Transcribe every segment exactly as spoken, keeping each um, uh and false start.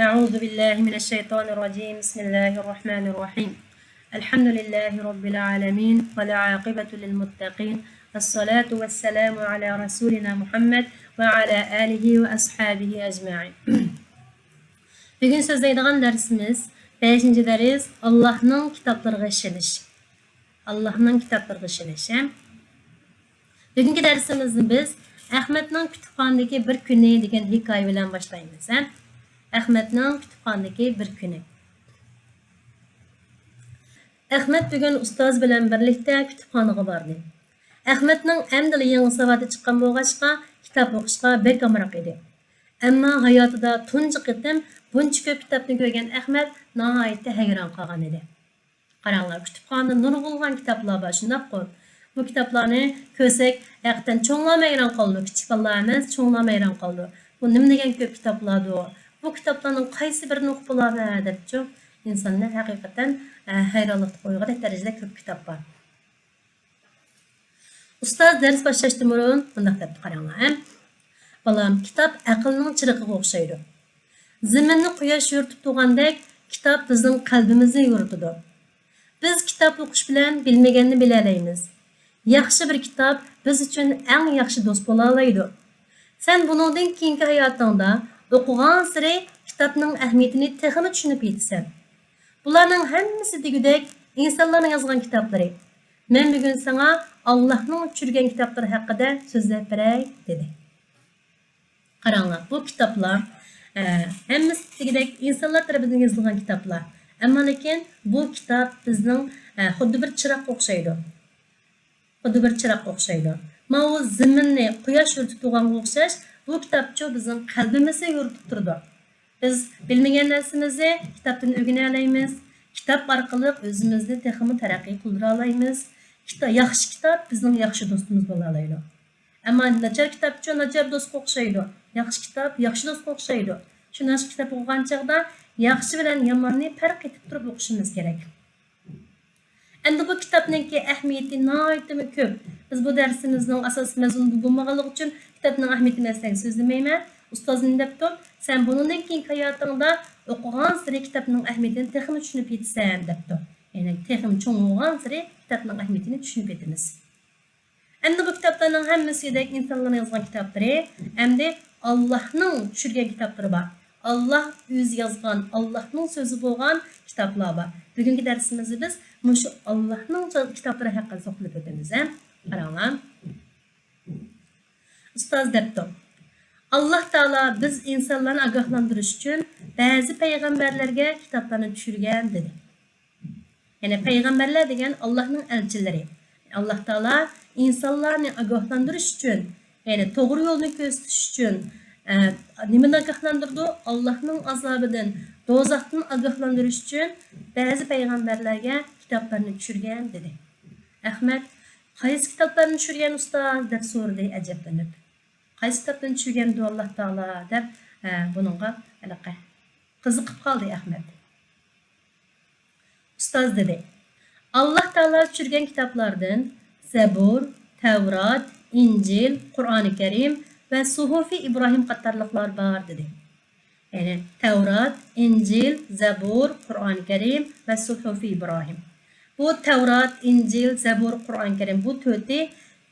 أعوذ بالله من الشيطان الرجيم. بسم الله الرحمن الرحيم. الحمد لله رب العالمين، والعاقبة للمتقين، والصلاة والسلام على رسولنا محمد وعلى آله وأصحابه أجمعين. بۈگۈن سۆزلەيدىغان دەرسىمىز بەشىنچى دەرس، ئاللاھنىڭ كىتابلىرىغا ئىشىنىش. ئاللاھنىڭ كىتابلىرىغا ئىشىنىش، ھە؟ بۈگۈنكى دەرسىمىزنى بىز ئەخمەتنىڭ كۇتۇپخانىدىكى بىر كۈنى دېگەن ھېكايە بىلەن باشلايمىز، ھە؟ ئەخمەتنىڭ كۇتۇپخانىدىكى بىر كۈنى. ئەخمەت بۈگۈن ئۇستاز بىلەن بىرلىكتە كۇتۇپخانىغا باردى. ئەخمەتنىڭ ئەمدىلا يېڭى ساۋاتى چىققان بولغاچقا، كىتاب ئوقۇشقا بەك ئامراق ئىدى. ئەمما ھاياتىدا تۇنجى قېتىم بۇنچە كۆپ كىتابنى كۆرگەن ئەخمەت ناھايىتى ھەيران قالغان ئىدى. قاراڭلار، كۇتۇپخانىدا نۇرغۇنلىغان كىتابلار بار، شۇنداققۇ؟ بۇ كىتابلارنى كۆرسەك، ھەقىقەتەن چوڭلارمۇ ھەيران قالىدۇ، كىچىك بالىلار ئەمەس، چوڭلارمۇ ھەيران قالىدۇ. بۇ نېمە دېگەن كۆپ كىتابلاردۇ؟ بۇ كىتابلارنىڭ قايسى بىرىنى ئوقۇپ بولامەن دەپچۇ، ئىنساننى ھەقىقەتەن، ئە، ھەيرانلىققا قويغۇدەك دەرىجىدە كۆپ كىتاب بار. ئۇستاز دەرس باشلاشتىن بۇرۇن مۇنداق دەپتۇ، قاراڭلار، ھە؟ بالام، كىتاب ئەقىلنىڭ چىرىغىغا ئوخشايدۇ. زېمىننى قۇياش يورۇتۇپ تۇرغاندەك، كىتاب بىزنىڭ قەلبىمىزنى يورۇتىدۇ. بىز كىتاب ئوقۇش بىلەن بىلمىگەننى بىلەلەيمىز. ياخشى بىر كىتاب بىز ئۈچۈن ئەڭ ياخشى دوست بولالايدۇ. سەن بۇنىڭدىن كېيىنكى ھاياتىڭدا ئوقۇغانسېرى كىتابنىڭ ئەھمىيىتىنى تېخىمۇ چۈشىنىپ يېتىسەن. بۇلارنىڭ ھەممىسى دېگۈدەك ئىنسانلارنىڭ يازغان كىتابلىرى. مەن بۈگۈن ساڭا ئاللاھنىڭ چۈشۈرگەن كىتابلىرى ھەققىدە سۆزلەپ بېرەي، دېدى. قاراڭلار، بۇ كىتابلار، ئە، ھەممىسى دېگۈدەك ئىنسانلار تەرىپىدىن يېزىلغان كىتابلار. ئەمما لېكىن بۇ كىتاب بىزنىڭ، ئە، خۇددى بىر چىراغقا ئوخشايدۇ. خۇددى بىر چىراغقا ئوخشايدۇ. ماۋۇ زېمىننى قۇياش يورۇتۇپ تۇرغانغا ئوخشاش، بۇ كىتابچۇ بىزنىڭ قەلبىمىزنى يورۇتۇپ تۇرىدۇ. بىز بىلمىگەن نەرسىمىزنى كىتابتىن ئۆگىنەلەيمىز. كىتاب ئارقىلىق ئۆزىمىزنى تېخىمۇ تەرەققىي قىلدۇرالايمىز. كىتا-، ياخشى كىتاب بىزنىڭ ياخشى دوستىمىز بولالايدۇ. ئەمما ناچار كىتابچۇ ناچار دوستقا ئوخشايدۇ. ياخشى كىتاب ياخشى دوستقا ئوخشايدۇ. شۇنىڭ ئۈچۈن كىتاب ئوقۇغان چاغدا ياخشى بىلەن ياماننى پەرق ئېتىپ تۇرۇپ ئوقۇشىمىز كېرەك. ئەمدى بۇ كىتابنىڭكى ئەھمىيىتى ناھايىتىمۇ كۆپ. بىز بۇ دەرسىمىزنىڭ ئاساسىي مەزمۇنى بۇ بولمىغانلىقى ئۈچۈن كىتابنىڭ ئەھمىيىتىنى مەن سىلەرگە سۆزلىمەيمەن. ئۇستاز نېمە دەپتۇ؟ سەن بۇنىڭدىن كېيىنكى ھاياتىڭدا ئوقۇغانسېرى كىتابنىڭ ئەھمىيىتىنى تېخىمۇ چۈشىنىپ يېتىسەن، دەپتۇ. يەنى تېخىمۇ چوڭ بولغانسېرى كىتابنىڭ ئەھمىيىتىنى چۈشىنىپ يېتىمىز. ئەمدى بۇ كىتابلارنىڭ ھەممىسى دېگۈدەك ئىنسانلارنىڭ يازغان كىتابلىرى، ئەمدى ئاللاھنىڭ چۈشۈرگەن كىتابلىرى بار. ئاللاھ ئۆزى يازغان، ئاللاھنىڭ سۆزى بولغان كىتابلار بار. بۈگۈنكى دەرسىمىزدە بىز مۇشۇ ئاللاھنىڭ كىتابلىرى ھەققىدە توختىلىپ ئۆتىمىز، ھە؟ قاراڭلار. ئۇستاز دەپتۇ، ئاللاھ تائالا بىز ئىنسانلارنى ئاگاھلاندۇرۇش ئۈچۈن بەزى پەيغەمبەرلەرگە كىتابلارنى چۈشۈرگەن، دېدى. يەنى پەيغەمبەرلەر دېگەن ئاللاھنىڭ ئەلچىلىرى. ئاللاھ تائالا ئىنسانلارنى ئاگاھلاندۇرۇش ئۈچۈن، يەنى توغرا يولنى كۆرسىتىش ئۈچۈن، ئە، نېمىنى ئاگاھلاندۇرىدۇ؟ ئاللاھنىڭ ئازابىدىن، دوزاختىن ئاگاھلاندۇرۇش ئۈچۈن بەزى پەيغەمبەرلەرگە كىتابلارنى چۈشۈرگەن، دېدى. ئەخمەت، قايسى كىتابلارنى چۈشۈرگەن ئۇستاز؟ دەپ سورىدى ئەجەبلىنىپ. قايسى كىتابتىن چۈشۈرگەندۇ ئاللاھ تائالا؟ دەپ، ئە، بۇنىڭغا ھېلىقى قىزىقىپ قالدى ئەخمەت. ئۇستاز دېدى، ئاللاھ تائالا چۈشۈرگەن كىتابلاردىن زەبۇر، تەۋرات، ئىنجىل، قۇرئانى كەرىم ۋە سۇھۇفى ئىبراھىم قاتارلىقلار بار، دېدى. يەنى تەۋرات، ئىنجىل، زەبۇر، قۇرئانى كەرىم ۋە سۇھۇفى ئىبراھىم. بۇ تەۋرات، ئىنجىل، زەبۇر، قۇرئانى كەرىم، بۇ تۆتى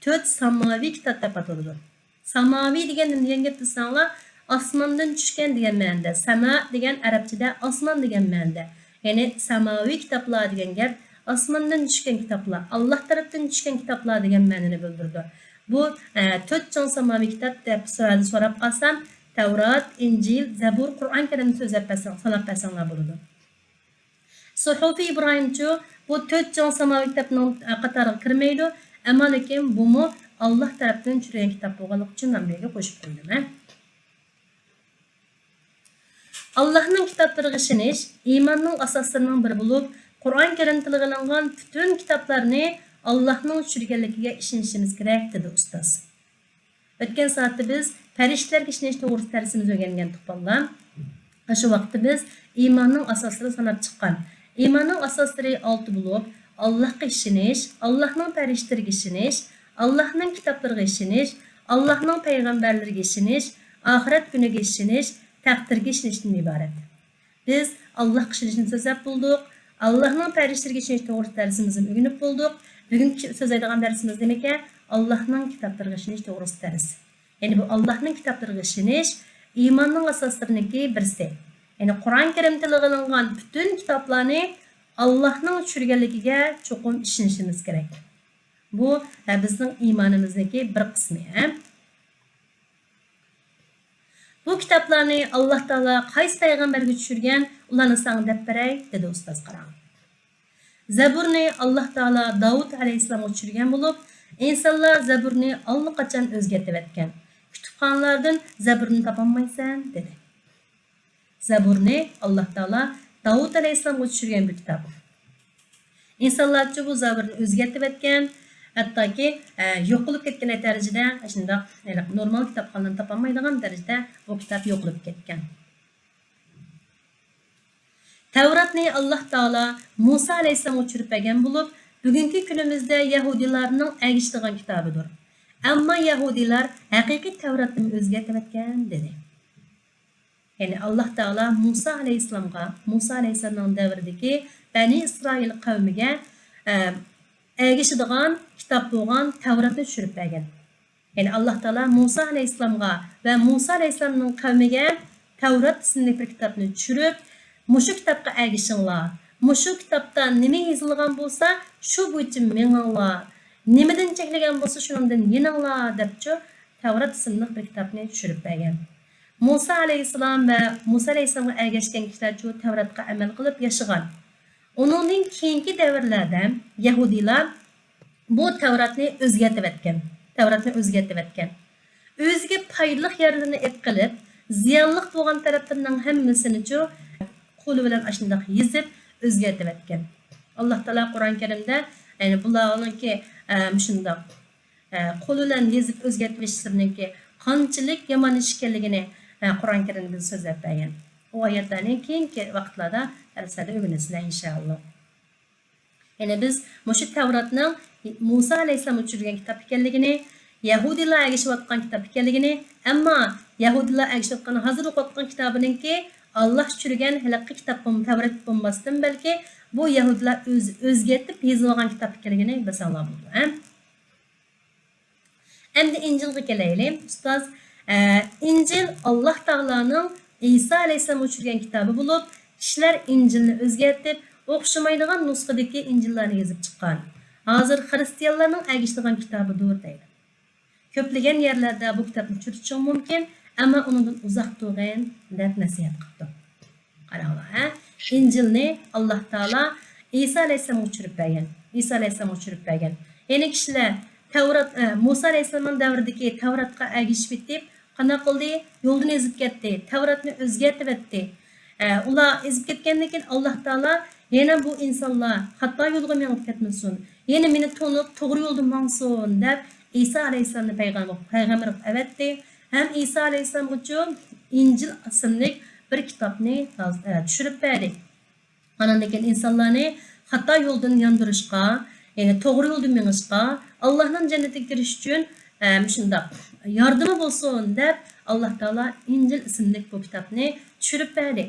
تۆت ساماۋىي كىتاب دەپ ئاتىلىدۇ. ساماۋىي دېگەن نېمە دېگەن گەپ دېسەڭلار، ئاسماندىن چۈشكەن دېگەن مەنىدە. سەما دېگەن ئەرەبچىدە ئاسمان دېگەن مەنىدە. يەنى ساماۋىي كىتابلار دېگەن گەپ ئاسماندىن چۈشكەن كىتابلار، ئاللاھ تەرەپتىن چۈشكەن كىتابلار دېگەن مەنىنى بىلدۈرىدۇ. بۇ، ئە، تۆت چوڭ ساماۋىي كىتاب دەپ سورا-، سوراپ قالسام، تەۋرات، ئىنجىل، زەبۇر، قۇرئان كەرىمنى سۆزلەپ بەرسەڭ، ساناپ بەرسەڭلار بولىدۇ. سۇھۇفى ئىبراھىمچۇ، بۇ تۆت چوڭ ساماۋىي كىتابنىڭ قاتارىغا كىرمەيدۇ، ئەمما لېكىن بۇمۇ ئاللاھ تەرەپتىن چۈشۈرگەن كىتاب بولغانلىقى ئۈچۈن مەن بۇ يەرگە قوشۇپ قويدۇم، ھە. ئاللاھنىڭ كىتابلىرىغا ئىشىنىش ئىماننىڭ ئاساسلىرىنىڭ بىرى بولۇپ، قۇرئان كەرىمدە تىلغا ئېلىنغان پۈتۈن كىتابلارنى ئاللاھنىڭ چۈشۈرگەنلىكىگە ئىشىنىشىمىز كېرەك، دېدى ئۇستاز. ئۆتكەن سائەتتە بىز پەرىشتىلەرگە ئىشىنىش توغرىسىدا دەرسىمىزنى ئۆگەنگەنتۇق، بالىلار. ئاشۇ ۋاقىتتا بىز ئىماننىڭ ئاساسلىرىنى ساناپ چىققان. ئىماننىڭ ئاساسلىرى ئالتە بولۇپ، ئاللاھقا ئىشىنىش، ئاللاھنىڭ پەرىشتىلىرىگە ئىشىنىش، ئاللاھنىڭ كىتابلىرىغا ئىشىنىش، ئاللاھنىڭ پەيغەمبەرلىرىگە ئىشىنىش، ئاخىرەت كۈنىگە ئىشىنىش، تەقدىرگە ئىشىنىشتىن ئىبارەت. بىز ئاللاھقا ئىشىنىشنى سۆزلەپ بولدۇق. ئاللاھنىڭ پەرىشتىلىرىگە ئىشىنىش توغرىسىدا دەرسىمىزنى ئۆگىنىپ بولدۇق. بۈگۈنكى سۆزلەيدىغان دەرسىمىز نېمىكەن؟ ئاللاھنىڭ كىتابلىرىغا ئىشىنىش توغرىسىدا دەرس. يەنى بۇ ئاللاھنىڭ كىتابلىرىغا ئىشىنىش ئىماننىڭ ئاساسلىرىنىڭكى بىرسى. يەنى قۇرئان كەرىم تىلغا ئېلىنغان پۈتۈن كىتابلارنى ئاللاھنىڭ چۈشۈرگەنلىكىگە چوقۇم ئىشىنىشىمىز كېرەك. بۇ، ھە، بىزنىڭ ئىمانىمىزنىڭكى بىر قىسمى، ھە. بۇ كىتابلارنى ئاللاھ تائالا قايسى پەيغەمبەرگە چۈشۈرگەن، ئۇلارنى ساڭا دەپ بېرەي، دېدى ئۇستاز. قاراڭ. زەبۇرنى ئاللاھ تائالا داۋۇت ئەلەيھىسسالامغا چۈشۈرگەن بولۇپ، ئىنسانلار زەبۇرنى ئاللىقاچان ئۆزگەرتىۋەتكەن. كۇتۇپخانىلاردىن زەبۇرنى تاپالمايسەن، دېدى. زەبۇرنى ئاللاھ تائالا داۋۇت ئەلەيھىسسالامغا چۈشۈرگەن بىر كىتاب. ئىنسانلارچە بۇ زەبۇرنى ئۆزگەرتىۋەتكەن، ھەتتاكى، ئە، يوقىلىپ كەتكەن دەرىجىدە، شۇنداق، ھېلىقى نورمال كىتابخانىلاردا تاپالمايدىغان دەرىجىدە بۇ كىتاب يوقىلىپ كەتكەن. تەۋراتنى ئاللاھ تائالا مۇسا ئەلەيھىسسالامغا چۈشۈرۈپ بەرگەن بولۇپ، بۈگۈنكى كۈنىمىزدە يەھۇدىيلارنىڭ ئەگىشىدىغان كىتابىدۇر. ئەمما يەھۇدىيلار ھەقىقىي تەۋراتنىمۇ ئۆزگەرتىۋەتكەن، دېدى. يەنى ئاللاھ تائالا مۇسا ئەلەيھىسسالامغا، مۇسا ئەلەيھىسسالامنىڭ دەۋرىدىكى بەنى ئىسرائىل قەۋمىگە، ئە، ئەگىشىدىغان كىتاب بولغان تەۋراتنى چۈشۈرۈپ بەرگەن. يەنى ئاللاھ تائالا مۇسا ئەلەيھىسسالامغا ۋە مۇسا ئەلەيھىسسالامنىڭ قەۋمىگە تەۋرات ئىسىملىك بىر كىتابنى چۈشۈرۈپ، مۇشۇ كىتابقا ئەگىشىڭلار، مۇشۇ كىتابتا نېمە يېزىلغان بولسا، شۇ بويىچە مېڭىڭلار، نېمىدىن چەكلىگەن بولسا، شۇنىڭدىن يېنىڭلار، دەپچۇ، تەۋرات ئىسىملىق بىر كىتابنى چۈشۈرۈپ بەرگەن. مۇسا ئەلەيھىسسالام ۋە مۇسا ئەلەيھىسسالامغا ئەگەشكەن كىشىلەرچۇ تەۋراتقا ئەمەل قىلىپ ياشىغان. ئۇنىڭدىن كېيىنكى دەۋرلەردە يەھۇدىيلار بۇ تەۋراتنى ئۆزگەرتىۋەتكەن. تەۋراتنى ئۆزگەرتىۋەتكەن. ئۆزىگە پايدىلىق يەرلىرىنى ئېلىپ قېلىپ، زىيانلىق بولغان تەرەپلىرىنىڭ ھەممىسىنىچۇ قولى بىلەن ئاشۇنداق يېزىپ ئۆزگەرتىۋەتكەن. ئاللاھ تائالا قۇرئان كەرىمدە، يەنى بۇلارنىڭكى، ئە، مۇشۇنداق، ئە، قولى بىلەن يېزىپ ئۆزگەرتىۋېتىشلىرىنىڭكى قانچىلىك يامان ئىش ئىكەنلىكىنى، ئە، قۇرئان كەرىمدە بىزگە سۆزلەپ بەرگەن. ئۇ ئايەتلەرنى كېيىنكى ۋاقىتلاردا دەرسلەردە ئۆگىنىسىلەر، ئىنشائاللاھ. يەنى بىز مۇشۇ تەۋراتنىڭ مۇسا ئەلەيھىسسالام چۈشۈرگەن كىتاب ئىكەنلىكىنى، يەھۇدىيلار ئەگىشىۋاتقان كىتاب ئىكەنلىكىنى، ئەمما يەھۇدىيلار ئەگىشىۋاتقان، ھازىر ئوقۇۋاتقان كىتابىنىڭكى ئاللاھ چۈشۈرگەن ھېلىقى كىتاب بولم-، تەۋرات بولماستىن، بەلكى بۇ يەھۇدىيلار ئۆز-، ئۆزگەرتىپ يېزىۋالغان كىتاب ئىكەنلىكىنى بىلسەڭلار بولىدۇ، ھە؟ ئەمدى ئىنجىلغا كېلەيلى، ئۇستاز. ئە، ئىنجىل ئاللاھ تائالانىڭ ئىسا ئەلەيھىسسالامغا چۈشۈرگەن كىتابى بولۇپ، كىشىلەر ئىنجىلنى ئۆزگەرتىپ، ئوخشىمايدىغان نۇسخىدىكى ئىنجىللارنى يېزىپ چىققان. ھازىر خىرىستىيانلارنىڭ ئەگىشىدىغان كىتابىدۇر، دەيدۇ. كۆپلىگەن يەرلەردە بۇ كىتابنى ئۇچرىتىشىڭ مۇمكىن، ئەمما ئۇنىڭدىن ئۇزاق تۇرغىن، دەپ نەسىھەت قىپتۇ. قاراڭلار، ھە؟ ئىنجىلنى ئاللاھ تائالا ئىسا ئەلەيھىسسالامغا چۈشۈرۈپ بەرگەن. ئىسا ئەلەيھىسسالامغا چۈشۈرۈپ بەرگەن. يەنى كىشىلەر تەۋرات، ئە، مۇسا ئەلەيھىسسالامنىڭ دەۋرىدىكى تەۋراتقا ئەگىشىۋېتىپ، قانداق قىلدى؟ يولدىن ئېزىپ كەتتى. تەۋراتنى ئۆزگەرتىۋەتتى. ئە، ئۇلار ئېزىپ كەتكەندىن كېيىن، ئاللاھ تائالا يەنە بۇ ئىنسانلار خاتا يولغا مېڭىپ كەتمىسۇن، يەنە مېنى تونۇپ، توغرا يولدا ماڭسۇن، دەپ، ئىسا ئەلەيھىسسالامنى پەيغەمبەر، پەيغەمبەر قىلىپ ئەۋەتتى. ھەم ئىسا ئەلەيھىسسالامغىچۇ ئىنجىل ئىسىملىك بىر كىتابنى ھاز-، ئە، چۈشۈرۈپ بەردى. ئاناندىن كېيىن ئىنسانلارنى خاتا يولدىن ياندۇرۇشقا، يەنى توغرا يولدا مېڭىشقا، ئاللاھنىڭ جەننىتىگە كىرىش ئۈچۈن، ئە، مۇشۇنداق ياردىمى بولسۇن دەپ، ئاللاھ تائالا ئىنجىل ئىسىملىك بۇ كىتابنى چۈشۈرۈپ بەردى.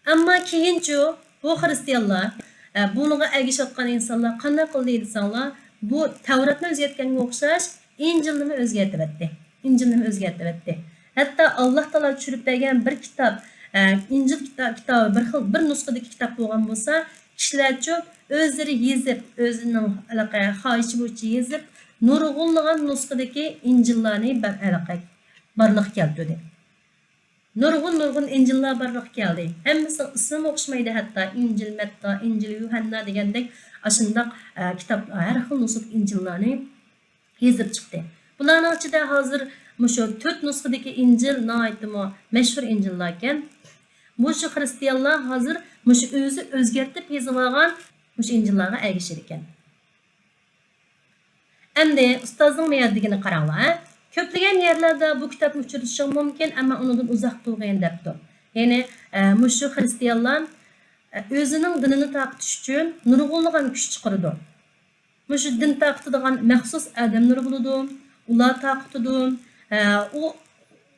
ئەمما كېيىنچۇ بۇ خىرىستىيانلار، ئە، بۇنىڭغا ئەگىشىۋاتقان ئىنسانلار قانداق قىلدى دېسەڭلار، بۇ تەۋراتنى ئۆزگەرتكەنگە ئوخشاش ئىنجىلنىمۇ ئۆزگەرتىۋەتتى. ئىنجىلنىمۇ ئۆزگەرتىۋەتتى. ھەتتا ئاللاھ تائالا چۈشۈرۈپ بەرگەن بىر كىتاب، ئە، ئىنجىل كىتا-، كىتابى بىر خىل، بىر نۇسخىدىكى كىتاب بولغان بولسا، كىشىلەرچۇ ئۆزلىرى يېزىپ، ئۆزىنىڭ ھېلىقى خاھىشى بويىچە يېزىپ، نۇرغۇنلىغان نۇسخىدىكى ئىنجىللارنى بەر-، ھېلىقى بارلىققا كەلتۈردى. نۇرغۇن، نۇرغۇن ئىنجىللار بارلىققا كەلدى. ھەممىسىنىڭ ئىسمى ئوخشىمايدۇ، ھەتتا ئىنجىل مەتتا، ئىنجىل يۇھەننا دېگەندەك ئاشۇنداق، ئە، كىتاب، ھەر خىل نۇسخىدىكى ئىنجىللارنى يېزىپ چىقتى. بۇلارنىڭ ئىچىدە ھازىر مۇشۇ تۆت نۇسخىدىكى ئىنجىل ناھايىتىمۇ مەشھۇر ئىنجىللاركەن. مۇشۇ خىرىستىيانلار ھازىر مۇشۇ ئۆزى ئۆزگەرتىپ يېزىۋالغان مۇشۇ ئىنجىللارغا ئەگىشىدىكەن. ئەمدى ئۇستازنىڭ مۇيەردىكىنى قاراڭلار، ھە. كۆپلىگەن يەرلەردە بۇ كىتابنى ئۇچرىتىشىڭ مۇمكىن، ئەمما ئۇنىڭدىن ئۇزاق تۇرغىن دەپتۇ. يەنى، ئە، مۇشۇ خىرىستىيانلار، ئە، ئۆزىنىڭ دىنىنى تارقىتىش ئۈچۈن نۇرغۇنلىغان كۈچ چىقىرىدۇ. مۇشۇ دىن تارقىتىدىغان مەخسۇس ئادەملىرى بولىدۇ، ئۇلار تارقىتىدۇ. ئە، ئۇ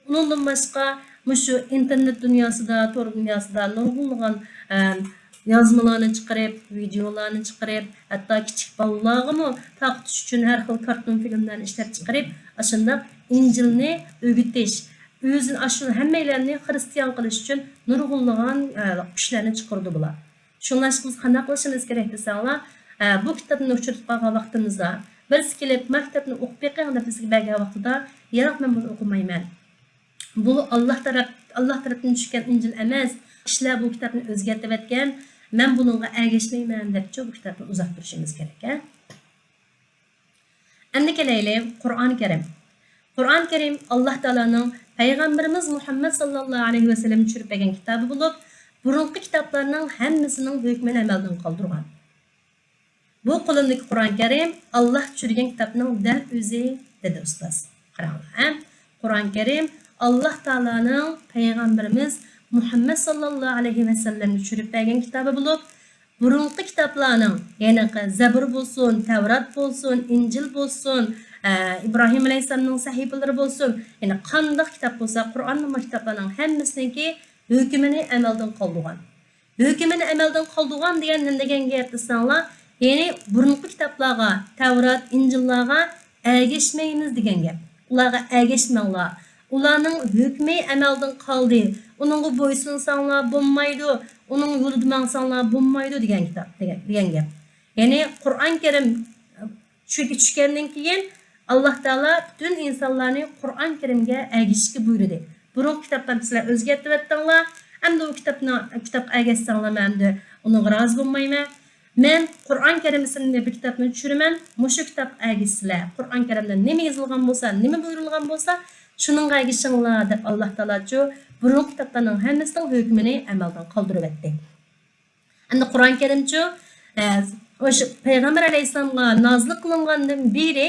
ئۇنىڭدىن باشقا، مۇشۇ ئىنتېرنېت دۇنياسىدا، تور دۇنياسىدا نۇرغۇنلىغان، ئە، يازمىلارنى چىقىرىپ، ۋىدېئولارنى چىقىرىپ، ھەتتا كىچىك بالىلارغىمۇ تارقىتىش ئۈچۈن ھەر خىل كارتون فىلىملارنى ئىشلەپ چىقىرىپ، ئاشۇنداق ئىنجىلنى ئۆگىتىش، ئۆزىنى، ئاشۇ ھەممەيلەننى خىرىستىيان قىلىش ئۈچۈن نۇرغۇنلىغان، ئە، كۈچلەرنى چىقىرىدۇ بۇلار. شۇڭلاشقا بىز قانداق قىلىشىمىز كېرەك دېسەڭلار، ئە، بۇ كىتابنى ئۇچرىتىپ قالغان ۋاقتىمىزدا، بىرسى كېلىپ، «مانا كىتابنى ئوقۇپ بېقىڭ» دەپ بىزگە بەرگەن ۋاقتىدا، «ياق، مەن بۇنى ئوقۇمايمەن. بۇ ئاللاھ تەرەپ، ئاللاھ تەرەپتىن چۈشكەن ئىنجىل ئەمەس. كىشىلەر بۇ كىتابنى ئۆزگەرتىۋەتكەن. مەن بۇنىڭغا ئەگەشمەيمەن» دەپچۇ بۇ كىتابنى ئۇزارتىپ تۇرۇشىمىز كېرەك، ھە؟ ئەمدى كېلەيلى، قۇرئان كەرىم. قۇرئان كەرىم ئاللاھ تائالانىڭ پەيغەمبىرىمىز مۇھەممەد ساللاللاھۇ ئەلەيھى ۋەسەللەمگە چۈشۈرۈپ بەرگەن كىتابى بولۇپ، بۇرۇنقى كىتابلارنىڭ ھەممىسىنىڭ ھۆكمىنى ئەمەلدىن قالدۇرغان. «بۇ قولۇمدىكى قۇرئان كەرىم ئاللاھ چۈشۈرگەن كىتابنىڭ دەل ئۆزى» دېدى ئۇستاز. قاراڭلار، ھە؟ قۇرئان كەرىم ئاللاھ تائالانىڭ پەيغەمبىرىمىز مۇھەممەد ساللاللاھۇ ئەلەيھى ۋەسەللەمگە چۈشۈرۈپ بەرگەن كىتابى بولۇپ، بۇرۇنقى كىتابلارنىڭ، يەنى زەبۇر بولسۇن، تەۋرات بولسۇن، ئىنجىل بولسۇن، ئە، ئىبراھىم ئەلەيھىسسالامنىڭ سەھىپىلىرى بولسۇن، يەنى قانداق كىتاب بولسا، قۇرئان نېمە كىتابلارنىڭ ھەممىسىنىڭكى ھۆكمىنى ئەمەلدىن قالدۇرغان. ھۆكمىنى ئەمەلدىن قالدۇرغان دېگەن نېمە دېگەن گەپ دېسەڭلار، يەنى بۇرۇنقى كىتابلارغا، تەۋرات، ئىنجىللارغا ئەگەشمەيمىز دېگەن گەپ. ئۇلارغا ئەگەشمەڭلار. ئۇلارنىڭ ھۆكمى ئەمەلدىن قالدى. ئۇنىڭغا بويسۇنساڭلار بولمايدۇ، ئۇنىڭ يولىدا ماڭساڭلار بولمايدۇ دېگەن كىتاب، دېگەن، دېگەن گەپ. يەنى قۇرئان كەرىم چۈشكە چۈشكەندىن كېيىن، ئاللاھ تائالا پۈتۈن ئىنسانلارنى قۇرئان كەرىمگە ئەگىشىشكە بۇيرۇدى. بۇرۇنقى كىتابلارنى سىلەر ئۆزگەرتىۋەتتىڭلار، ئەمدى ئۇ كىتابنى، كىتابقا ئەگەشسەڭلارمۇ ئەمدى ئۇنىڭغا رازى بولمايمەن. مەن قۇرئان كەرىم ئىسىملىك بىر كىتابنى چۈشۈرىمەن، مۇشۇ كىتابقا ئەگىشىسىلەر. قۇرئان كەرىمدە نېمە يېزىلغان بولسا، نېمە بۇيرۇلغان بولسا، شۇنىڭغا ئەگىشىڭلار دەپ ئاللاھ تائالاچۇ بۇرۇنقى كىتابلارنىڭ ھەممىسىنىڭ ھۆكمىنى ئەمەلدىن قالدۇرۇۋەتتى. ئەمدى قۇرئان كەرىمچۇ، ئە، ئاشۇ پەيغەمبەر ئەلەيھىسسالامغا نازىل قىلىنغاندىن بېرى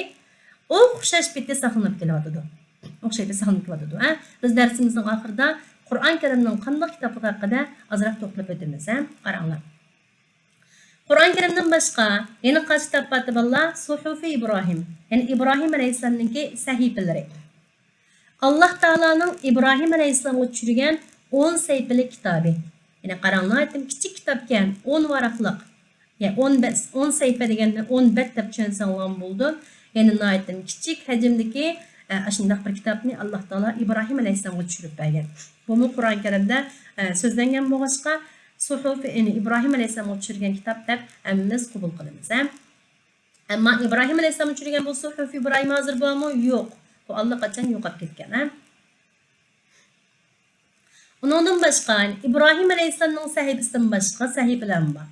ئوخشاش پېتى ساقلىنىپ كېلىۋاتىدۇ. ئوخشاش پېتى ساقلىنىپ كېلىۋاتىدۇ، ھە؟ بىز دەرسىمىزنىڭ ئاخىرىدا قۇرئان كەرىمنىڭ قانداق كىتابلىقى ھەققىدە ئازراق توختىلىپ ئۆتىمىز، ھە؟ قاراڭلار. قۇرئان كەرىمدىن باشقا يەنە قايسى كىتاب بار بالىلار؟ سۇھۇفى ئىبراھىم، يەنى ئىبراھىم ئەلەيھىسسالامنىڭكى سەھىپىلىرى. ئاللاھ تائالانىڭ ئىبراھىم ئەلەيھىسسالامغا چۈشۈرگەن ئون سەھىپىلىك كىتابى. يەنى قاراڭ، ناھايىتى كىچىك كىتابكەن، ئون ۋاراقلىق. يەنى ئون بەت، ئون سەھىپە دېگەننى ئون بەت دەپ چۈشەنسەڭلارمۇ بولىدۇ. يەنى ناھايىتى كىچىك ھەجىمدىكى، ئە، ئاشۇنداق بىر كىتابنى ئاللاھ تائالا ئىبراھىم ئەلەيھىسسالامغا چۈشۈرۈپ بەرگەن. بۇمۇ قۇرئان كەرىمدە، ئە، سۆزلەنگەن بولغاچقا، سۇھۇف، يەنى ئىبراھىم ئەلەيھىسسالامغا چۈشۈرگەن كىتاب دەپ ھەممىمىز قوبۇل قىلىمىز، ھە. ئەمما ئىبراھىم ئەلەيھىسسالام چۈشۈرگەن بۇ سۇھۇف ئىبراھىم ھازىر بارمۇ؟ يوق. بۇ ئاللىقاچان يوقاپ كەتكەن، ھە. ئۇنىڭدىن باشقا، ئىبراھىم ئەلەيھىسسالامنىڭ سەھىپىسىدىن باشقا سەھىپىلەرمۇ بار.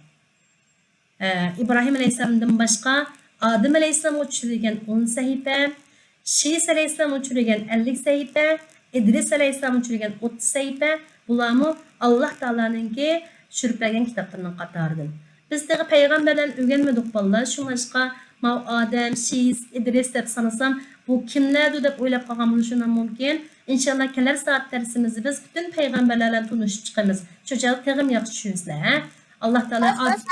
ئە، ئىبراھىم ئەلەيھىسسالامدىن باشقا ئادەم ئەلەيھىسسالامغا چۈشۈرۈلگەن ئون سەھىپە، شىس ئەلەيھىسسالامغا چۈشۈرۈلگەن ئەللىك سەھىپە، ئىدرىس ئەلەيھىسسالامغا چۈشۈرۈلگەن ئوتتۇز سەھىپە، بۇلارمۇ ئاللاھ تائالانىڭكى چۈشۈرۈپ بەرگەن كىتابلىرىنىڭ قاتارىدىن. بىز تېخى پەيغەمبەرلەرنى ئۆگەنمىدۇق بالىلار، شۇڭلاشقا ماۋۇ ئادەم، شىس، ئىدرىس دەپ سانىسام، بۇ كىملەردۇ دەپ ئويلاپ قالغان بولۇشى مۇمكىن. ئىنشاللا كېلەر سائەت دەرسىمىزدە بىز پۈتۈن پەيغەمبەرلەر بىلەن تونۇشۇپ چىقىمىز. شۇ چاغدا تېخىمۇ ياخشى چۈشىنىسىلەر، ھە؟ ئاللاھ تائالا ئاد-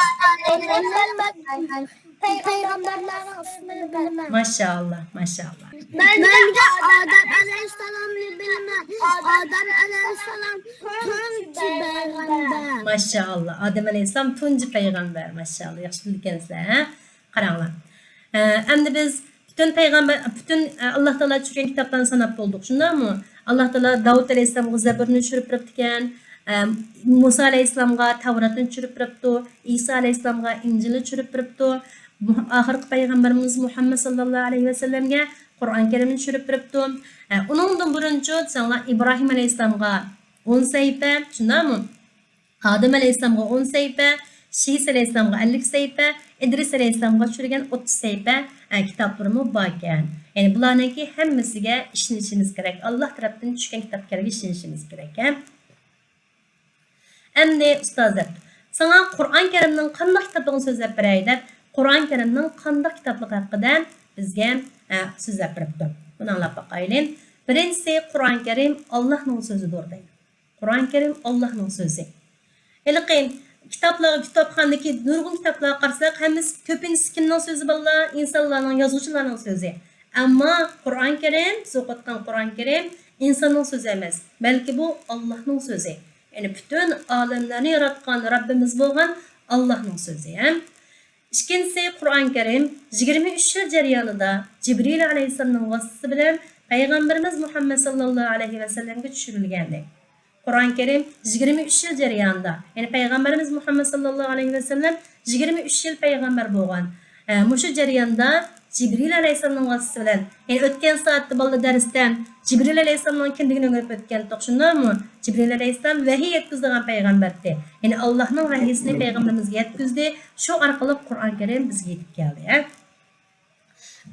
پەيغەمبەرلەرنىڭ ئىسمىنى بىلىمەن. ماشائاللا، ماشائاللا. مەن ئادەم ئەلەيھىسسالامنى بىلىمەن. ئادەم ئەلەيھىسسالام تۇنجى پەيغەمبەر. ماشائاللا، ئادەم ئەلەيھىسسالام تۇنجى پەيغەمبەر. ماشائاللا، ياخشى بىلىدىكەنسىلەر، ھە؟ قاراڭلار. ئە، ئەمدى بىز پۈتۈن پەيغەمبەر، پۈتۈن، ئە، ئاللاھ تائالا چۈشۈرگەن كىتابلارنى ساناپ بولدۇق، شۇنداقمۇ؟ ئاللاھ تائالا داۋۇت ئەلەيھىسسالامغا زەبۇرنى چۈشۈرۈپ بېرىپتىكەن. ئە، مۇسا ئەلەيھىسسالامغا تەۋراتنى چۈشۈرۈپ بېرىپتۇ. ئىسا ئەلەيھىسسالامغا ئىنجىلنى چۈشۈرۈپ بېرىپتۇ. مۇ-، ئاخىرقى پەيغەمبىرىمىز مۇھەممەد ساللاللاھۇ ئەلەيھى ۋەسەللەمگە قۇرئان كەرىمنى چۈشۈرۈپ بېرىپتۇ. ئە، ئۇنىڭدىن بۇرۇنچۇ دېسەڭلار، ئىبراھىم ئەلەيھىسسالامغا ئون سەھىپە، شۇنداقمۇ؟ ئادەم ئەلەيھىسسالامغا ئون سەھىپە، شىس ئەلەيھىسسالامغا ئەللىك سەھىپە، ئىدرىس ئەلەيھىسسالامغا چۈشۈرگەن ئوتتۇز سەھىپە، ئە، كىتابلىرىمۇ باركەن. يەنى بۇلارنىڭكى ھەممىسىگە ئىشىنىشىمىز كېرەك. ئاللاھ تەرەپتىن چۈشكەن كىتابلارغا ئىشىنىشىمىز كېرەك، ھە؟ ئەمدى ئۇستاز دەپ، ساڭا قۇرئان كەرىمنىڭ قانداق كىتابلىقىنى سۆزلەپ بېرەي دەپ، قۇرئان كەرىمنىڭ قانداق كىتابلىقى ھەققىدە بىزگە، ئە، سۆزلەپ بېرىپتۇ. بۇنى ئاڭلاپ باقايلى. بىرىنچىسى، قۇرئان كەرىم ئاللاھنىڭ سۆزىدۇر دەيدۇ. قۇرئان كەرىم ئاللاھنىڭ سۆزى. ھېلىقى كىتابلار، كىتابخانىدىكى نۇرغۇن كىتابلارغا قارىساق، ھەممىسى، كۆپىنچىسى كىمنىڭ سۆزى بالىلار؟ ئىنسانلارنىڭ، يازغۇچىلارنىڭ سۆزى. ئەمما قۇرئان كەرىم، بىز ئوقۇۋاتقان قۇرئان كەرىم ئىنساننىڭ سۆزى ئەمەس، بەلكى بۇ ئاللاھنىڭ سۆزى. يەنى پۈتۈن ئالەملەرنى ياراتقان رەببىمىز بولغان ئاللاھنىڭ سۆزى، ھە. ئىككىنچىسى، قۇرئان كەرىم يىگىرمە ئۈچ يىل جەريانىدا جىبرىل ئەلەيھىسسالامنىڭ ۋاسىتىسى بىلەن پەيغەمبىرىمىز مۇھەممەد ساللاللاھۇ ئەلەيھى ۋەسەللەمگە چۈشۈرۈلگەنىدى. قۇرئان كەرىم يىگىرمە ئۈچ يىل جەريانىدا، يەنى پەيغەمبىرىمىز مۇھەممەد ساللاللاھۇ ئەلەيھى ۋەسەللەم يىگىرمە ئۈچ يىل پەيغەمبەر بولغان. ھە، مۇشۇ جەرياندا جىبرىل ئەلەيھىسسالامنىڭ ۋاسىتىسى بىلەن، يەنى ئۆتكەن سائەتتە بالىلار دەرستە جىبرىل ئەلەيھىسسالامنىڭ كىملىكىنى ئۆگىنىپ ئۆتكەنتۇق، شۇنداقمۇ؟ جىبرىل ئەلەيھىسسالام ۋەھىي يەتكۈزىدىغان پەيغەمبەردى. يەنى ئاللاھنىڭ ۋەھىيسىنى پەيغەمبىرىمىزگە يەتكۈزدى. شۇ ئارقىلىق قۇرئان كەرىم بىزگە يېتىپ كەلدى، ھە.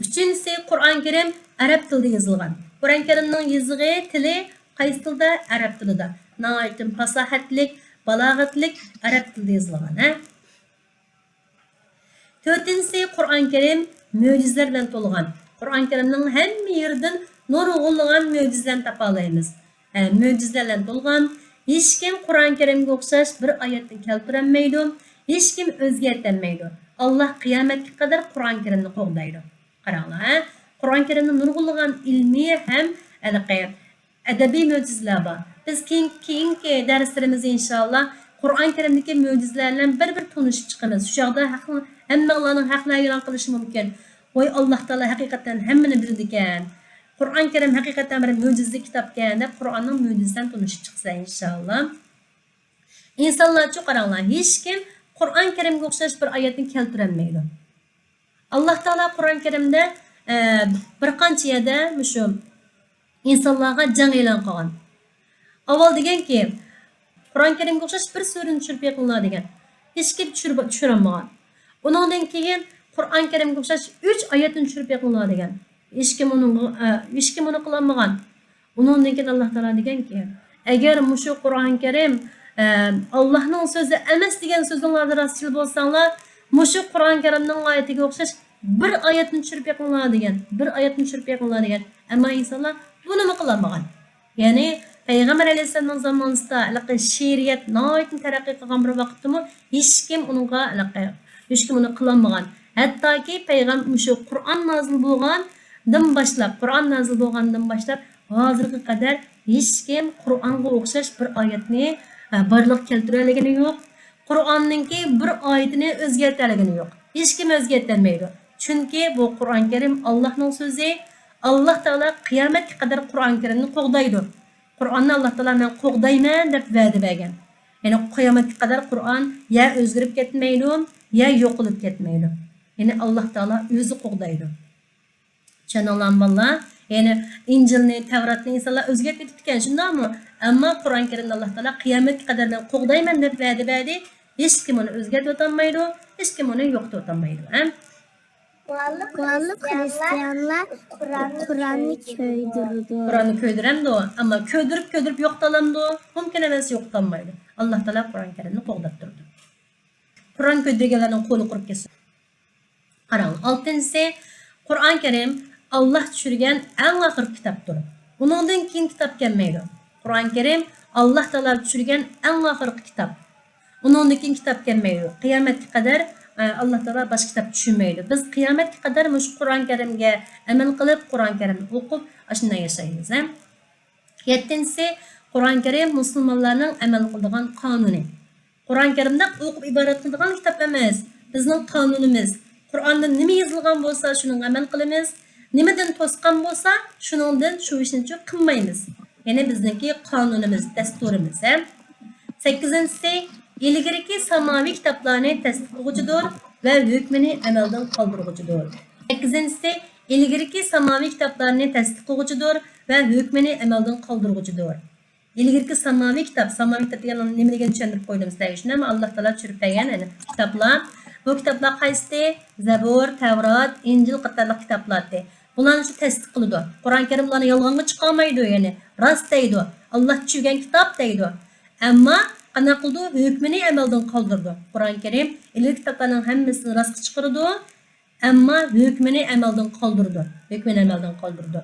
ئۈچىنچىسى، قۇرئان كەرىم ئەرەب تىلىدا يېزىلغان. قۇرئان كەرىمنىڭ يېزىقى، تىلى قايسى تىلدا؟ ئەرەب تىلىدا. ناھايىتى پاساھەتلىك، بالاغەتلىك ئەرەب تىلىدا يېزىلغان، ھە. تۆتىنچىسى، قۇرئان كەرىم مۆجىزىلەر بىلەن تولغان. قۇرئان كەرىمنىڭ ھەممە يېرىدىن نۇرغۇنلىغان مۆجىزىلەرنى تاپالايمىز. ھە، مۆجىزىلەر بىلەن تولغان. ھېچكىم قۇرئان كەرىمگە ئوخشاش بىر ئايەتنى كەلتۈرەلمەيدۇ، ھېچكىم ئۆزگەرتەلمەيدۇ. ئاللاھ قىيامەتكە قەدەر قۇرئان كەرىمنى قوغدايدۇ. قاراڭلار، ھە؟ قۇرئان كەرىمدە نۇرغۇنلىغان ئىلمىي ھەم ھېلىقى ئەدەبىي مۆجىزىلەر بار. بىز كېيىن-، كېيىنكى دەرسلىرىمىزدە ئىنشائاللا قۇرئان كەرىمدىكى مۆجىزىلەر بىلەن بىر-بىر تونۇشۇپ چىقىمىز. شۇ چاغدا ھەق-، ھەممىڭلارنىڭ ھەقلەر ھەيران قېلىشى مۇمكىن. ۋاي، ئاللاھ تائالا ھەقىقەتەن ھەممىنى بىلىدىكەن. قۇرئان كەرىم ھەقىقەتەن بىر مۆجىزىلىك كىتابكەن دەپ قۇرئاننىڭ مۆجىزىسى بىلەن تونۇشۇپ چىقىسىلەر ئىنشائاللا. ئىنسانلارچۇ قاراڭلار، ھېچكىم قۇرئان كەرىمگە ئوخشاش بىر ئايەتنى كەلتۈرەلمەيدۇ. ئاللاھ تائالا قۇرئان كەرىمدە، ئە، بىر قانچە يەردە مۇشۇ ئىنسانلارغا جەڭ ئېلان قىلغان. ئاۋۋال دېگەنكى، قۇرئان كەرىمگە ئوخشاش بىر سۈرىنى چۈشۈرۈپ بېقىڭلار دېگەن. ھېچكىم چۈشۈرۈپ، چۈشۈرەلمىگەن. ئۇنىڭدىن كېيىن قۇرئان كەرىمگە ئوخشاش ئۈچ ئايەتنى چۈشۈرۈپ بېقىڭلار دېگەن. ھېچكىم ئۇنىڭغا، ئە، ھېچكىم ئۇنى قىلالمىغان. ئۇنىڭدىن كېيىن ئاللاھ تائالا دېگەنكى، ئەگەر مۇشۇ قۇرئان كەرىم، ئە، ئاللاھنىڭ سۆزى ئەمەس دېگەن سۆزۈڭلاردا راستچىل بولساڭلار، مۇشۇ قۇرئان كەرىمنىڭ ئايىتىگە ئوخشاش بىر ئايەتنى چۈشۈرۈپ بېقىڭلار دېگەن. بىر ئايەتنى چۈشۈرۈپ بېقىڭلار دېگەن. ئەمما ئىنسانلار بۇنىمۇ قىلالمىغان. يەنى پەيغەمبەر ئەلەيھىسسالامنىڭ زامانىسىدا ھېلىقى شېئىرىيەت ناھايىتى تەرەققىي قىلغان بىر ۋاقىتتىمۇ ھېچكىم ئۇنىڭغا ھېلىقى، ھېچكىم ئۇنى قىلالمىغان. ھەتتاكى پەيغەم-، مۇشۇ قۇرئان نازىل بولغاندىن باشلاپ، قۇرئان نازىل بولغاندىن باشلاپ ھازىرغا قەدەر ھېچكىم قۇرئانغا ئوخشاش بىر ئايەتنى، ئە، بارلىققا كەلتۈرەلىگىنى يوق. قۇرئاننىڭكى بىر ئايىتىنى ئۆزگەرتەلىگىنى يوق. ھېچكىم ئۆزگەرتەلمەيدۇ. چۈنكى بۇ قۇرئان كەرىم ئاللاھنىڭ سۆزى. ئاللاھ تائالا قىيامەتكە قەدەر قۇرئان كەرىمنى قوغدايدۇ. قۇرئاننى ئاللاھ تائالا مەن قوغدايمەن دەپ ۋەدە بەرگەن. يەنى قىيامەتكە قەدەر قۇرئان يا ئۆزگىرىپ كەتمەيدۇ، يا يوقىلىپ كەتمەيدۇ. يەنى ئاللاھ تائالا ئۆزى قوغدايدۇ. چۈشەندىڭلارمۇ بالىلار؟ يەنى ئىنجىلنى، تەۋراتنى ئىنسانلار ئۆزگەرتىپ كېتىپتىكەن، شۇنداقمۇ؟ ئەمما قۇرئان كەرىمنى ئاللاھ تائالا قىيامەتكە قەدەر مەن قوغدايمەن دەپ ۋەدە بەردى. ھېچكىم ئۇنى ئۆزگەرتىۋاتالمايدۇ، ھېچكىم ئۇنى يوقىتىۋاتالمايدۇ. ھە؟ بۇ ھاللىق خىرىستىيانلار قۇرئاننى كۆيدۈرىدۇ. قۇرئاننى كۆيدۈرەمدۇ؟ ئەمما كۆيدۈرۈپ، كۆيدۈرۈپ يوقىتالامدۇ؟ مۇمكىن ئەمەس، يوقىتالمايدۇ. ئاللاھ تائالا قۇرئان كەرىمنى قوغداپ تۇرىدۇ. قۇرئان كۆيدۈرگەنلەرنىڭ قولى قۇرۇپ كەتسۇن. قاراڭ، ئالتىنچىسى، قۇرئان كەرىم ئاللاھ چۈشۈرگەن ئەڭ ئاخىرقى كىتابتۇر. ئۇنىڭدىن كېيىن كىتاب كەلمەيدۇ. قۇرئان كەرىم ئاللاھ تائالا چۈشۈرگەن ئەڭ ئاخىرقى كىتاب. ئۇنىڭدىن كېيىن كىتاب كەلمەيدۇ. قىيامەتكە قەدەر، ئە، ئاللاھ تائالا باشقا كىتاب چۈشۈرمەيدۇ. بىز قىيامەتكە قەدەر مۇشۇ قۇرئان كەرىمگە ئەمەل قىلىپ، قۇرئان كەرىمنى ئوقۇپ، ئاشۇنداق ياشايمىز، ھە؟ يەتتىنچىسى، قۇرئان كەرىم مۇسۇلمانلارنىڭ ئەمەل قىلىدىغان قانۇنى. قۇرئان كەرىمدە ئوقۇپ ئىبادەت قىلىدىغان كىتاب ئەمەس، بىزنىڭ قانۇنىمىز. قۇرئاندا نېمە يېزىلغان بولسا، شۇنىڭغا ئەمەل قىلىمىز. نېمىدىن توسقان بولسا، شۇنىڭدىن شۇ ئىشنى قىلمايمىز. يەنى بىزنىڭكى قانۇنىمىز، دەستۇرىمىز، ھە. سەككىزىنچىسى، ئىلگىرىكى ساماۋىي كىتابلارنى تەستىقلىغۇچىدۇر ۋە ھۆكمىنى ئەمەلدىن قالدۇرغۇچىدۇر. سەككىزىنچىسى، ئىلگىرىكى ساماۋىي كىتابلارنى تەستىقلىغۇچىدۇر ۋە ھۆكمىنى ئەمەلدىن قالدۇرغۇچىدۇر. ئىلگىرىكى ساماۋىي كىتاب، ساماۋىي كىتاب دېگەن نېمىلىكىنى چۈشەندۈرۈپ قويدۇم سىلەرگە. شۇنداقمۇ؟ ئاللاھ تائالا چۈشۈرۈپ بەرگەن، يەنى كىتابلار. بۇ كىتابلار قايسى؟ زەبۇر، تەۋرات، ئىنجىل قاتارلىق كىتابلار. بۇلارنى شۇ تەستىقلىدۇ. قۇرئان كەرىم بۇلارنى يالغانغا چىقارمايدۇ، يەنى راست دەيدۇ. ئاللاھ چۈشۈرگەن كىتاب دەيدۇ. ئەمما قانداق قىلىدۇ؟ ھۆكمىنى ئەمەلدىن قالدۇرىدۇ. قۇرئان كەرىم ئىلگىرىكى كىتابلارنىڭ ھەممىسىنى راستقا چىقىرىدۇ. ئەمما ھۆكمىنى ئەمەلدىن قالدۇرىدۇ. ھۆكمىنى ئەمەلدىن قالدۇرىدۇ.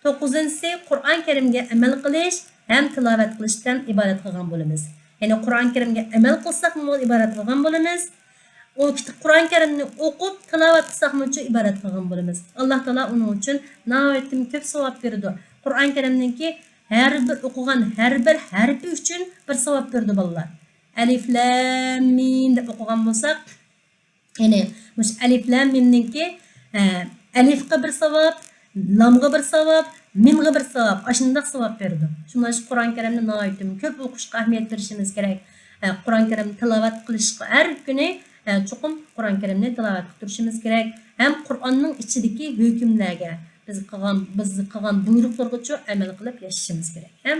توققۇزىنچىسى، قۇرئان كەرىمگە ئەمەل قىلىش ھەم تىلاۋەت قىلىشتىن ئىبارەت قىلغان بولىمىز. يەنى قۇرئان كەرىمگە ئەمەل قىلساقمۇ ئىبارەت قىلغان بولىمىز. ئۇ كىت-، قۇرئان كەرىمنى ئوقۇپ تىلاۋەت قىلساقمۇ شۇ ئىبارەت قىلغان بولىمىز. ئاللاھ تائالا ئۇنىڭ ئۈچۈن ناھايىتى كۆپ ساۋاب بېرىدۇ. قۇرئان كەرىمنىڭكى ھەر بىر ئوقۇغان ھەر بىر ھەرپى ئۈچۈن بىر ساۋاب بېرىدۇ، بالىلار. ئەلىف لام مىم دەپ ئوقۇغان بولساق، يەنى مۇشۇ ئەلىف لام مىمنىڭكى، ئە، ئەلىفقا بىر ساۋاب، لامغا بىر ساۋاب، مىمغا بىر ساۋاب، ئاشۇنداق ساۋاب بېرىدۇ. شۇڭلاشقا قۇرئان كەرىمنى ناھايىتى كۆپ ئوقۇشقا ئەھمىيەت بېرىشىمىز كېرەك. ئە، قۇرئان كەرىمنى تىلاۋەت قىلىشقا ھەر كۈنى، ئە، چوقۇم قۇرئان كەرىمنى تىلاۋەت قىلىپ تۇرۇشىمىز كېرەك. ھەم قۇرئاننىڭ ئىچىدىكى ھۆكۈملەرگە، بىز قىلغان، بىز قىلغان بۇيرۇقلارغىچۇ ئەمەل قىلىپ ياشىشىمىز كېرەك. ھەم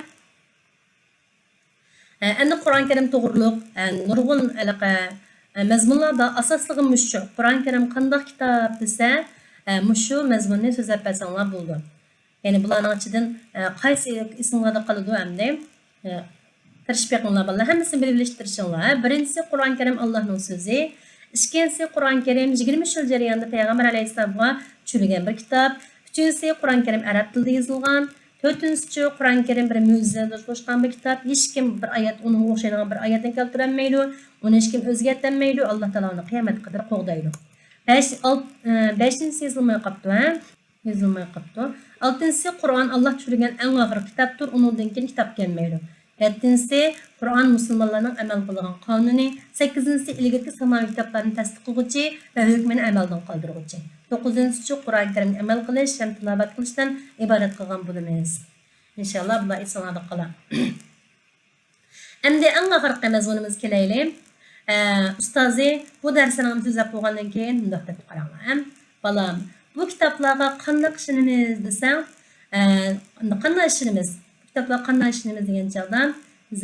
ئە، ئەمدى قۇرئان كەرىم توغرۇلۇق، ئە، نۇرغۇن ھېلىقى، ئە، مەزمۇنلار بار. ئاساسلىقى مۇشۇ. قۇرئان كەرىم قانداق كىتاب دېسە، ئە، مۇشۇ مەزمۇننى سۆزلەپ بەرسەڭلار بولىدۇ. يەنى بۇلارنىڭ ئىچىدىن، ئە، قايسى ئېسىڭلاردا قالىدۇ ئەمدى؟ ئە، تىرىشىپ بېقىڭلار بالىلار. ھەممىسىنى بىلىۋېلىشكە تىرىشىڭلار. بىرىنچىسى، قۇرئان كەرىم ئاللانىڭ سۆزى. ئىككىنچىسى، قۇرئان كەرىم يىگىرمە يىل جەريانىدا پەيغەمبەر ئەلەيھىسسالامغا چۈشۈرۈلگەن بىر كىتاب. ئۈچىنچىسى، قۇرئان كەرىم ئەرەب تىلىدا يېزىلغان. تۆتىنچىسى، قۇرئان كەرىم بىر مۆجىزىلەرگە توشقان بىر كىتاب. ھېچكىم بىر ئايەت، ئۇنىڭغا ئوخشايدىغان بىر ئايەتنى كەلتۈرەلمەيدۇ. ئۇنى ھېچكىم ئۆزگەرتەلمەيدۇ. ئاللا تائالا ئۇنى قىيامەتكە قەدەر قوغدايدۇ. بەش، ئالت-، ئە، بەشىنچىسى يېزىلماي قاپتۇ، ھە؟ يېزىلماي قاپتۇ. ئالتىنچىسى، قۇرئان ئاللا چۈشۈرگەن ئەڭ ئاخىرقى كىتابتۇر، ئۇنىڭدىن كېيىن كىتاب كەلمەيدۇ. يەتتىنچىسى، قۇرئان مۇسۇلمانلارنىڭ ئەمەل قىلىدىغان قانۇنى. سەككىزىنچىسى، ئىلگىرىكى ساماۋى كىتابلارنى تەستىق قىلغۇچى ۋە ھۆكمىنى ئەمەلدىن قالدۇرغۇچى. توققۇزىنچىسى، قۇرئان كەرىمنى ئەمەل قىلىش ھەم تىلاۋەت قىلىشتىن ئىبارەت قىلغان بولىمىز. ئىنشاللا، بۇلار ئېسىڭلاردا قالا. ئەمدى ئەڭ ئاخىرقى مەزمۇنىمىزغا كېلەيلى. ئە، ئۇستازى بۇ دەرسلەرنى سۆزلەپ بولغاندىن كېيىن مۇنداق دەپتۇ، قاراڭلار، ھەم، بالام، بۇ كىتابلارغا قانداق ئىشىنىمىز دېسەڭ، ئە، قانداق ئىشىنىمىز؟ بۇ كىتابلارغا قانداق ئىشىنىمىز دېگەن چاغدا،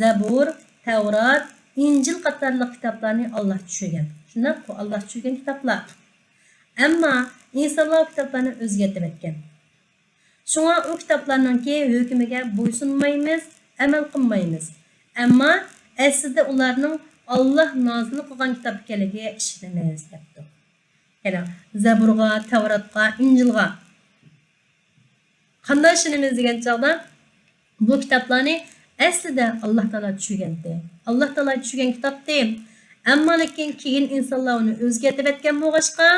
زەبۇر، تەۋرات، ئىنجىل قاتارلىق كىتابلارنى ئاللا چۈشۈرگەن. شۇنداققۇ، ئاللا چۈشۈرگەن كىتابلار. ئەمما ئىنسانلار ئۇ كىتابلارنى ئۆزگەرتىۋەتكەن. شۇڭا ئۇ كىتابلارنىڭكى ھۆكمىگە بويسۇنمايمىز، ئەمەل قىلمايمىز. ئەمما ئەسلىدە ئۇلارنىڭ ئاللا نازىل قىلغان كىتاب ئىكەنلىكىگە ئىشىنىمىز، دەپتۇ. يەنى زەبۇرغا، تەۋراتقا، ئىنجىلغا قانداق ئىشىنىمىز دېگەن چاغدا، بۇ كىتابلارنى ئەسلىدە ئاللا تائالا چۈشۈرگەنتى. ئاللا تائالا چۈشۈرگەن كىتابتى. ئەمما لېكىن كېيىن ئىنسانلار ئۇنى ئۆزگەرتىۋەتكەن بولغاچقا،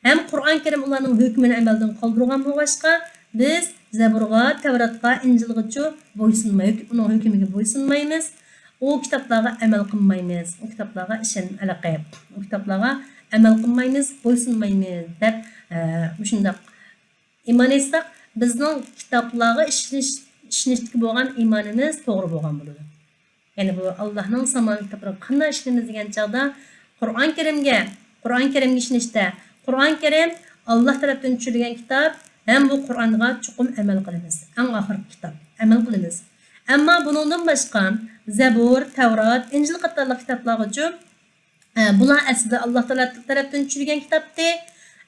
ھەم قۇرئان كەرىم ئۇلارنىڭ ھۆكمىنى ئەمەلدىن قالدۇرغان بولغاچقا، بىز زەبۇرغا، تەۋراتقا، ئىنجىلغىچۇ بويسۇنماي، ئۇنىڭ ھۆكمىگە بويسۇنمايمىز. ئۇ كىتابلارغا ئەمەل قىلمايمىز. ئۇ كىتابلارغا ئىشەن-، ئەلەقە، ئۇ كىتابلارغا ئەمەل قىلمايمىز، بويسۇنمايمىز دەپ، ئە، مۇشۇنداق ئىمان ئېيتساق، بىزنىڭ كىتابلارغا ئىشىنىش، ئىشىنىشتىكى بولغان ئىمانىمىز توغرا بولغان بولىدۇ. يەنى بۇ ئاللانىڭ سامان كىتابلىرىغا قانداق ئىشىنىمىز دېگەن چاغدا، قۇرئان كەرىمگە، قۇرئان كەرىمگە ئىشىنىشتە، قۇرئان كەرىم ئاللا تەرەپتىن چۈشۈرۈلگەن كىتاب ھەم بۇ قۇرئانغا چوقۇم ئەمەل قىلىمىز. ئەڭ ئاخىرقى كىتاب، ئەمەل قىلىمىز. ئەمما بۇنىڭدىن باشقا زەبۇر، تەۋرات، ئىنجىل قاتارلىق كىتابلارغىچۇ ئە، بۇلار ئەسلىدە ئاللا تائالا تەرەپتىن چۈشۈرگەن كىتابتى.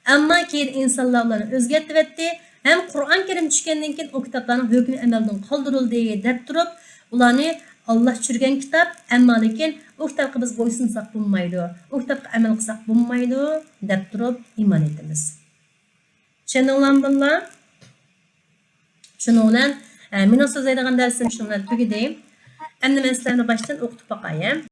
ئەمما كېيىن ئىنسانلار ئۇلارنى ئۆزگەرتىۋەتتى ھەم قۇرئان كەرىم چۈشكەندىن كېيىن ئۇ كىتابلارنىڭ ھۆكمى ئەمەلدىن قالدۇرۇلدى دەپ تۇرۇپ، ئۇلارنى ئاللا چۈشۈرگەن كىتاب، ئەمما لېكىن ئۇ كىتابقا بىز بويسۇنساق بولمايدۇ، ئۇ كىتابقا ئەمەل قىلساق بولمايدۇ دەپ تۇرۇپ ئىمان ئېيتىمىز. چۈشەندىڭلارمۇ بالىلار؟ شۇنىڭ بىلەن، ئە، مېنىڭ سۆزلەيدىغان دەرسىم شۇنىڭ بىلەن تۈگىدى. ئەمدى مەن سىلەرنى باشتىن ئوقۇتۇپ باقاي.